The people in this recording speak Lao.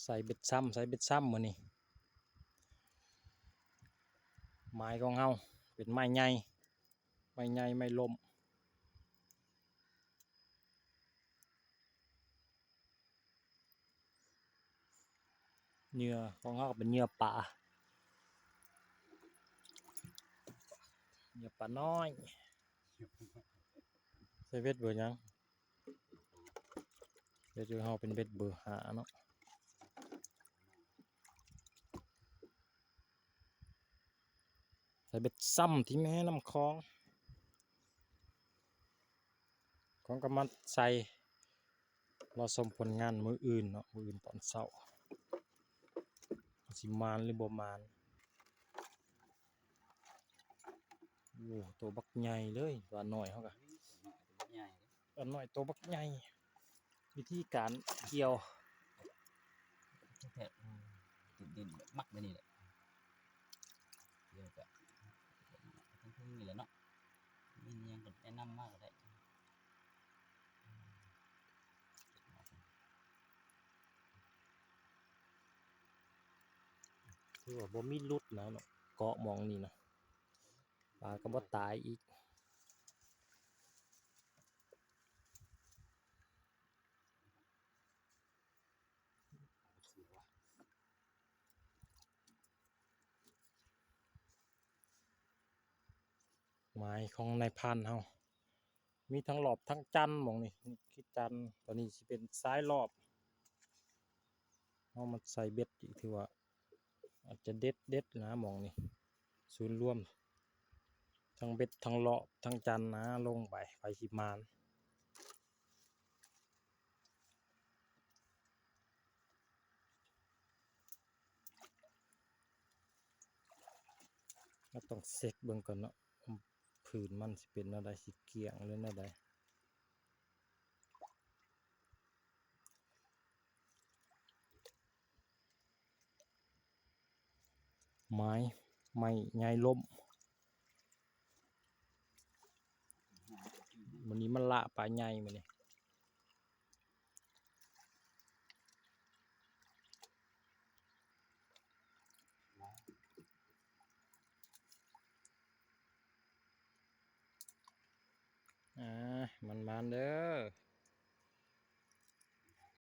ໃສ່ເບັດຊ້ຳ ໃສ່ເບັດຊ້ຳມື້ນີ້. ໝາຍຂອງເຮົາເປັນໄມ້ໃຫຍ່ ໄມ້ໃຫຍ່ ໄມ້ລົ້ມ. ເຫຍື່ອຂອງເຮົາກໍເປັນເຫຍື່ອປາ ເຫຍື່ອປານ້ອຍ. ໃສ່ເບັດເບີຫຍັງ? ເບັດເບີເຮົາເປັນເບັດເບີຫ້າເນາະ. ໃສ່ເບັດຊ້ຳທີ່ແມ່ນ້ຳຂອງ ຂອງກຳມັດໃສ່. ລໍຊົມຜົນງານມື້ອື່ນເນາະ ມື້ອື່ນຕອນເຊົ້າ ຊິໝານຫຼືບໍ່ໝານ. ໂອ້ ໂຕບັກໃຫຍ່ເລີຍ ປານ້ອຍເຮົາກະ ປານ້ອຍໂຕບັກໃຫຍ່. ວິທີການກ່ຽວ ແທ້ໆ ອືມ ດິນໆ ແບບມັກແບບນີ້ແຫຼະ ກ່ຽວກະເທິງໆ ນີ້ແຫຼະເນາະ ມີຫຍັງກໍແນະນຳມາກໍໄດ້. ຖືວ່າບໍ່ມີຫຼຸດນະເນາະ ເກາະໝ່ອງນີ້ນະ ປາກໍບໍ່ຕາຍອີກ. ໝາຍຂອງນາຍພານເຮົາ ມີທັງຫຼອບທັງຈັນໝ່ອງນີ້ ນີ້ຄືຈັນ ຕອນນີ້ຊິເປັນສາຍຫຼອບ. ເຮົາມາໃສ່ເບັດອີກ ຖືວ່າອາດຈະເດັດໆ ນະໝ່ອງນີ້ ສູນລວມທັງເບັດ ທັງຫຼອບ ທັງຈັນນະ ລົງໄປ ໃຜຊິໝານ. ເຮົາຕ້ອງເຊັກເບິ່ງກ່ອນເນາະ ພື້ນມັນຊິເປັນແນວໃດ ຊິກ້ຽງຫຼືແນວໃດ. ໝາຍ ໄມ້ໃຫຍ່ລົ້ມ ມື້ນີ້ມັນລະປາໃຫຍ່ມື້ນີ້. ອ່າ ໝານໆ ເດີ.